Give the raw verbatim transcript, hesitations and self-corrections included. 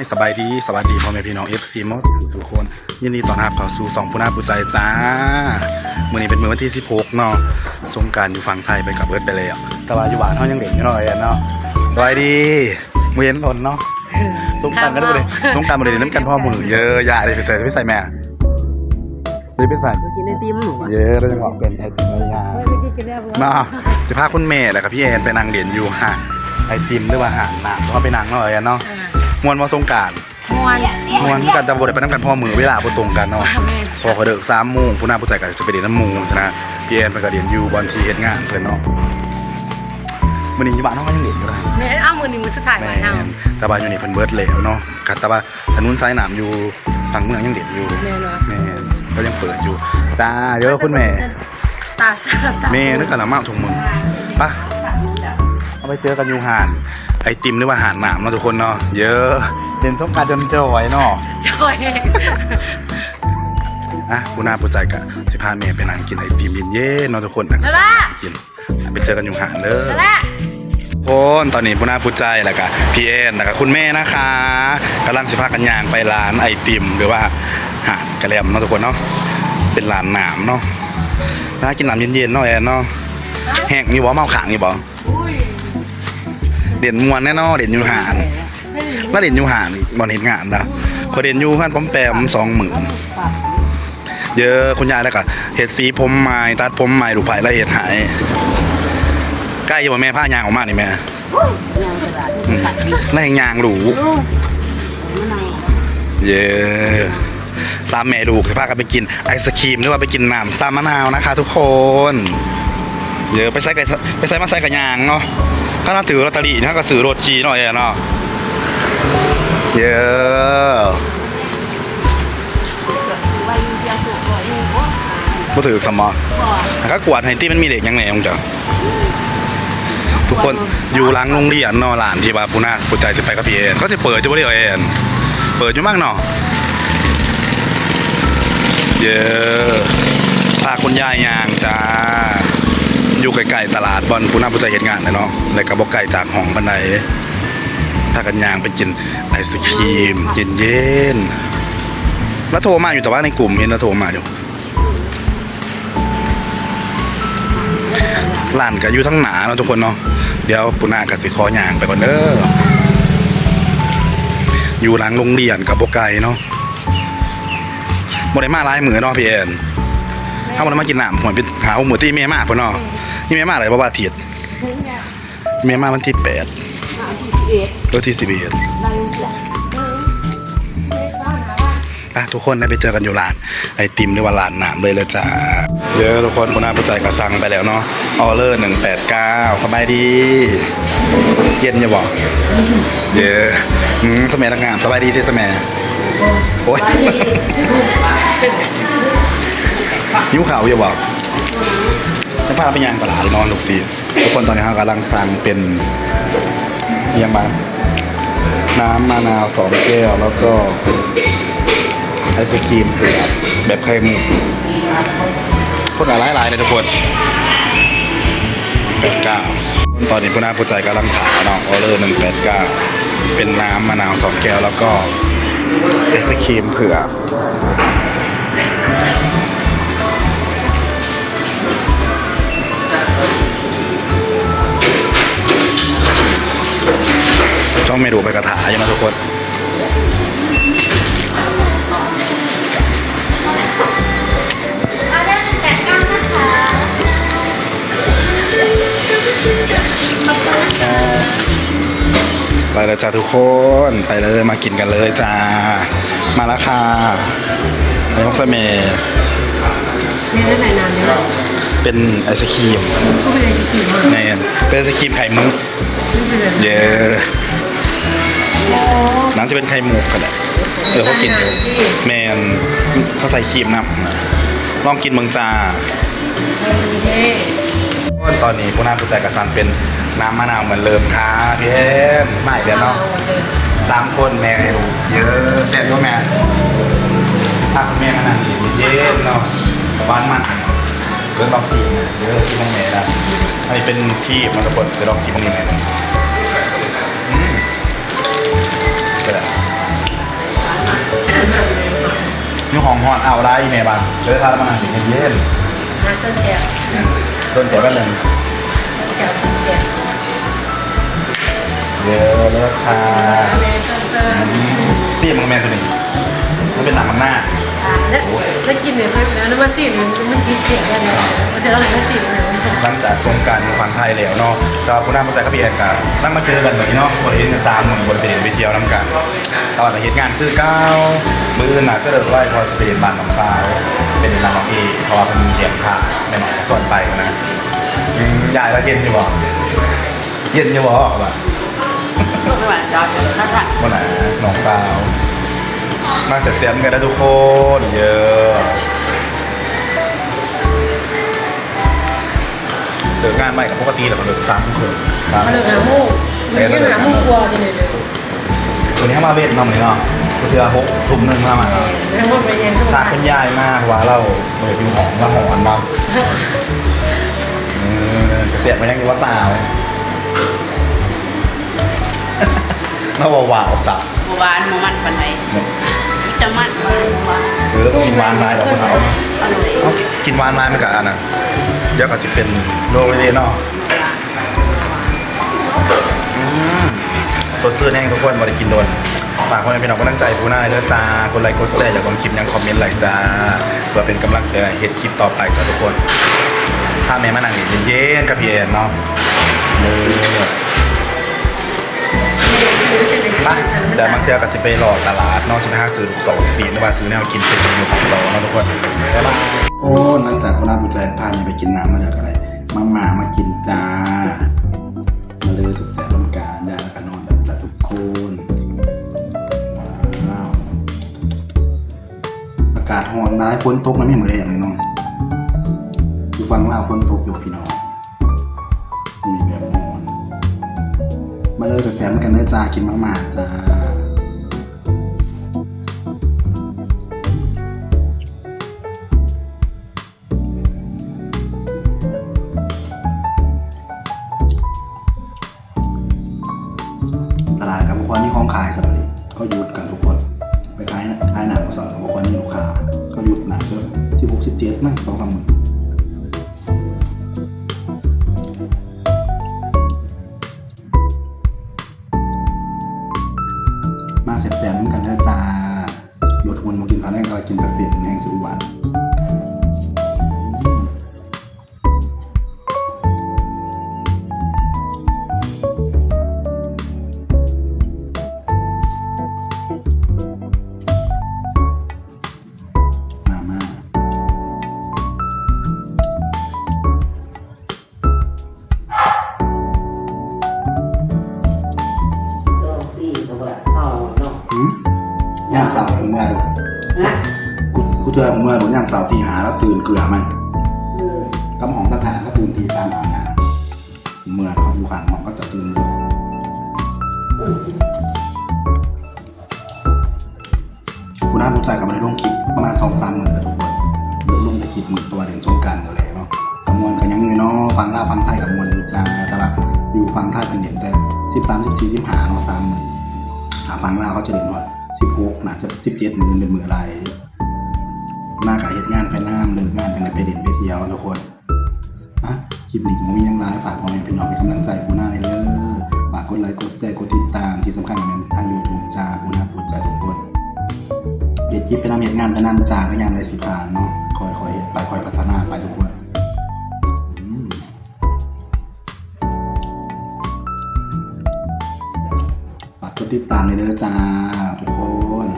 สบายดี สวัสดีพ่อแม่พี่น้อง เอฟซี หมดทุกคน ยินดีต้อนรับเข้าสู่ช่องผู้น่าผู้ใจจ้า มื้อนี้เป็นมื้อวันที่สิบหกเนาะ สงกรานต์อยู่ฝั่งไทยไปกับเบิดไปแล้ว แต่ว่าอยู่บ้านเฮายังเล่นอยู่เนาะ แอนเนาะ สบายดี บ่เห็นโดนเนาะ สงกรานต์ก็ได้บ่ได้ สงกรานต์บ่ได้เล่นนำกันพ่อมื้อ เยอะ อย่าได้ไปใส่ ไปใส่แม่ เลยเป็นสัน กินไอติมหนูอะ เย้ เรายังบอกเป็นไอติมเลยนะ เฮ้ย ไม่กินกันแล้ว เนาะ สิพาคุณแม่แล้วกับพี่แอนไปนั่งเล่นอยู่ห้างไอติมหรือว่าห้างน้ำเขาไปนั่งเนาะ แอนเนาะ อ่า ม่วนบ่สงกรานต์ ม่วน ม่วนคือกัน แต่บ่ได้ไปนำกันพ่อมื้อ เวลาบ่ตรงกันเนาะ อ่า แม่น พ่อก็เลิกสามโมง ผู้น่าผู้ใจก็จะไปเล่นนำหมู่ซะนะ พี่แอนเพิ่นก็เล่นอยู่บ่อนที่เฮ็ดงานเพิ่นเนาะ มื้อนี้อยู่บ้านเฮายังเล่นอยู่นะ แม่น เอ้า มื้อนี้มื้อสุดท้ายบ้านเฮา แม่น แต่ว่าอยู่นี่เพิ่นเบิดแล้วเนาะ ก็แต่ว่าถนนสายน้ำอยู่ฝั่งเมืองยังเล่นอยู่ แม่นบ่ แม่น ก็ยังเปิดอยู่ จ้า เด้อคุณแม่ ตาสาบตา แม่นึกขนาดมาถุงมือ ไป เอาไปเจอกันอยู่ห้างไอติมหรือว่าห้างน้ำเนาะทุกคนเนาะ เยอะ เล่นสงกรานต์จนจ่อยเนาะ จ่อย อ่ะ ผู้น่าผู้ใจก็สิพาแม่ไปนั่งกินไอติมเย็นๆเนาะทุกคน นั่งกิน ไปเจอกันอยู่ห้างเด้อ เอาละ ทุกคน ตอนนี้ผู้น่าผู้ใจแล้วก็พี่แอนแล้วก็คุณแม่นะคะ กำลังสิพากันย่างไปร้านไอติม หรือว่าห้างกะแลมเนาะทุกคนเนาะ เป็นร้านน้ำเนาะ น่ากินน้ำเย็นๆเนาะ แอนเนาะ แห้งอยู่บ่ เมาค้างอยู่บ่ อุ้ย เล่นม่วนแน่เนาะ เล่นอยู่ห้าง แล้วเล่นอยู่ห้างบ่อนเฮ็ดงานนะ พอเล่นอยู่เฮือนปอมแปมสองมื้อ เยอะ คุณยายแล้วก็เฮ็ดสีผมใหม่ ตัดผมใหม่ ลูกไผ่แล้วเฮ็ดให้ ใกล้อยู่บ่แม่ พาย่างออกมานี่แม่ ย่างตลาด อืม แล้วยังย่างหรู เยอะ สามแม่ลูกสิพากันไปกินไอศกรีม หรือว่าไปกินน้ำส้มมะนาวนะคะทุกคน เยอะ ไปใส่กับ ไปใส่มาใส่กับย่างเนาะ ถ้าเราถือลอตเตอรี่นี่เราก็ซื้อรถขี่เนาะ แอนเนาะ เยอะ บ่ถือสมอ ถ้ากวาดให้ตี้มันมีเลขหยังแหน่ของเจ้า ทุกคน อยู่หลังโรงเรียนเนาะ ร้านที่ว่าผู้น่าผู้ใจสิไปกับพี่แอน เขาสิเปิดอยู่บ่เด้อ แอน เปิดอยู่มั้งเนาะ เย้ พาคุณยายย่างจ้า อยู่ใกล้ๆตลาดบ่อนผู้น่าผู้ใจเฮ็ดงานน่ะเนาะ แล้วก็บ่ไกลจากห้องปานใด พากันย่างไปกินไอศกรีมเย็นๆ แล้วโทรมาอยู่ แต่ว่าในกลุ่มเห็นแล้วโทรมาอยู่ ร้านก็อยู่ทางหน้าเนาะทุกคนเนาะ เดี๋ยวผู้น่าก็สิขอย่างไปก่อนเด้อ อยู่หลังโรงเรียนก็บ่ไกลเนาะ บ่ได้มาหลายมื้อเนาะพี่แอน เฮาบ่ได้มากินน้ำห้วยเป็นหาหกมื้อ ตี้แม่มาพุ่นเนาะ นี่แม่มาได้บ่ วันอาทิตย์ แม่มาวันที่แปด วันที่สิบเอ็ด เออ ที่สิบเอ็ด อ่ะ ทุกคนได้ไปเจอกันอยู่ร้านไอติมหรือว่าร้านน้ำเลยเลยจ้า เยอะ ทุกคน ผู้น่าผู้ใจก็สั่งไปแล้วเนาะ ออเดอร์หนึ่งแปดเก้า สบายดี เย็นอยู่บ่ เยอะ อืม สมัยนักงาน สบายดีที่สมัย โอ้ย หิวข้าวอยู่บ่ จะพาไปย่างตลาดนอนลูกศิษย์ ทุกคน ตอนนี้เรากำลังสั่งเป็นอิหยังบ้าง น้ำมะนาวสองแก้ว แล้วก็ไอศกรีมเผือกแบบไข่มุก คนหลายหลายเลยทุกคน แปดเก้า ตอนนี้ผู้น่าผู้ใจกำลังถ่ายเนาะ ออเดอร์หนึ่งแปดเก้า เป็นน้ำมะนาวสองแก้ว แล้วก็ไอศกรีมเผือก ช่องเมนูไปกระถาอยู่นะทุกคน ออเดอร์หนึ่งแปดเก้านะคะ ไปเลยจ้าทุกคน ไปเลย มากินกันเลยจ้า มาแล้วค่ะ อันนี้ของสะเม มีเท่าไหร่นานเนี่ย เป็นไอศครีม ก็เป็นไอศครีมอ่ะ แน่น เป็นไอศครีมไข่มุก เย้ น้ำจะเป็นไข่มุกกันแหละ เออ เขากินอยู่ แมน เขาใส่ครีมนำ ลองกินเบิ่งจ้า ตอนนี้ผู้น่าผู้ใจกระสันเป็นน้ำมะนาวเหมือนเดิมค่ะ พี่แอน มาอีกแล้วเนาะ สามคนแม่ให้ลูก เยอะ แซ่บอยู่แม่ ถ้าคุณแม่ขนาดนี้เย็นเนาะ หวานมัน เริ่มลองชิม เยอะ ชิมของแม่นะ อันนี้เป็นครีมนะทุกคน จะลองชิมอันนี้แม่ อืม แซ่บ ของฮ้อนอ้าวหลายอีแม่บ้าน เลยพามานั่งเย็นๆ มาเซินแก้ว เซินแก้วแป๊บหนึ่ง เซินแก้ว เซินแก้ว เยอะเลยค่ะ แม่เซินเซิน อืม ซีมของแม่ตัวนี้ มันเป็นหนังมันหน้า อ่า แล้ว แล้วกินเนี่ย แล้วมาซีมเนี่ย มันจีดเสียงกันเนี่ย มันจะเล่าให้มาซีมเนี่ย หลังจากสงกรานต์อยู่ฝั่งไทยแล้วเนาะ แต่ว่าผู้นำผู้ใจกับพี่แอนก็นั่งมาเจอกันแบบนี้เนาะ บ่ได้เห็นกันสามมื้อ บ่ได้ไปเล่นไปเที่ยวนำกัน แต่ว่าก็เฮ็ดงานคือเก่า มื้ออื่นน่าจะเลิกไว เพราะว่าสิไปเล่นบ้านน้องสาว ไปเล่นบ้านน้องเอ เพราะว่าเพิ่นเลี้ยงพระ แม่น้องก็ชวนไปนะ อืม ยายละเย็นอยู่บ่ เย็นอยู่บ่ว่า ไม่ไหวแล้ว ถ้าทำ บ่นะ น้องสาว มาแซ่บๆกันนะทุกคน เยอะ เลิกงานไวก็ปกติแหละ ก็เลิกสามทุ่มครึ่ง ครับ มาเลิกห้าโมง เออ มันยังห้าโมงกว่าอยู่เลย วันนี้เฮามาเว้นเนาะ มื้อนี้เนาะ ก็คือหกทุ่มหนึ่งเฮามา เออ แล้วมันไปเรียนสมุทร พาคุณยายมา เพราะว่าเราบ่อยากอยู่ห้อง เราฮ้อนเนาะ เออ กระแสมันยังอยู่ว่าสาว มาเว้าๆ ซะ บ่หวานบ่มันปานใด จะมันหวานบ่หวาน เออ ต้องกินหวานหลายดอกผู้เฒ่า อร่อย เอ้า กินหวานหลายมันก็อันนั้น เดี๋ยวก็สิเป็นโรคเลยเนาะ อืม สดชื่นแฮงทุกคน บ่ได้กินโดน ฝากพ่อแม่พี่น้องกำลังใจปูนาเด้อจ้า กดไลค์กดแชร์ อยากเบิ่งคลิปหยังคอมเมนต์ไว้จ้า เพื่อเป็นกำลังใจให้เฮ็ดคลิปต่อไปจ้าทุกคน พาแม่มานั่งเย็นๆ กับพี่แอนเนาะ เด้อ ไป เดี๋ยวบางเทื่อก็สิไปเลาะตลาดเนาะ สิไปหาซื้อลูกสองลูกสี่ หรือว่าซื้อแนวกินไปกินอยู่ของต่อเนาะทุกคน บ๊ายบาย โอ้ หลังจากหัวหน้าผู้ใจพาแม่ไปกินน้ำมาแล้วก็ได้ มาม่ามากินจ้า มาเลยสุดแสบลำการยาแล้วก็นอนแล้วจ้าทุกคน ว้าว อากาศฮ้อนหลาย ฝนตกมันไม่เหมือนแรงเลยเนาะ อยู่ฝั่งลาวฝนตกอยู่พี่น้อง มีแบบฮ้อน มาเลยแซ่บๆกันเด้อจ้า กินมาม่าจ้า ตลาดก็บ่ค่อยมีของขายส่ำนี้ เขาหยุดกันทุกคน ไปขาย ขายน้ำมื้อเช้าก็บ่ค่อยมีลูกค้า เขาหยุดน่าจะสิบหก สิบเจ็ดมั้ง สองสามมื้อ มาแซ่บๆนำกันเด้อจ้า ลดหุ่น บ่กินข้าวแลง แต่ว่ากินแต่เส้นแฮงสิอ้วน มามา ก็ตีเขาว่าเอาเนาะ หืม ยามเช้าผมเมื่อดู นะ กู กูเทื่อผมเมื่อดู ยามเช้าตีห้าแล้วตื่นเกลือมัน เออ กับห้องต่างหากก็ตื่นตีสามอาบน้ำ เมื่อเขาอยู่ข้างห้องก็จะตื่นเลย อืม ผู้นำผู้ใจก็บ่ได้ลงคลิปประมาณสองสามมื้อแล้วทุกคน ลงแต่คลิปมื้อตัวเล่นสงกรานต์นั่นแหละเนาะ ก็ม่วนก็ยังอยู่เนาะ ฝั่งลาวฝั่งไทยก็ม่วนอยู่จ้า แต่ว่าอยู่ฝั่งไทยเพิ่นเล่นแต่สิบสาม สิบสี่ สิบห้าเนาะ สามมื้อ ถ้าฝั่งลาวเขาจะเล่นฮอดสิบหก น่าจะสิบเจ็ดมื้อเป็นมื้ออะไร มาก็เฮ็ดงานไปนำ เลิกงานจั่งได้ไปเล่นไปเที่ยวทุกคน อ่ะ คลิปนี้ก็บ่มีหยังหลาย ฝากพ่อแม่พี่น้องเป็นกำลังใจปูนาแหน่เด้อ ฝากกดไลค์ กดแชร์ กดติดตาม ที่สำคัญก็แม่นทาง YouTube จ้า ปูนาปูใจทุกคน เฮ็ดคลิปไปนำ เฮ็ดงานไปนำจ้า แล้วยามใดสิผ่านเนาะ ค่อยๆเฮ็ดไป ค่อยพัฒนาไปทุกคน อืม ฝากกดติดตามแหน่เด้อจ้า ทุกคน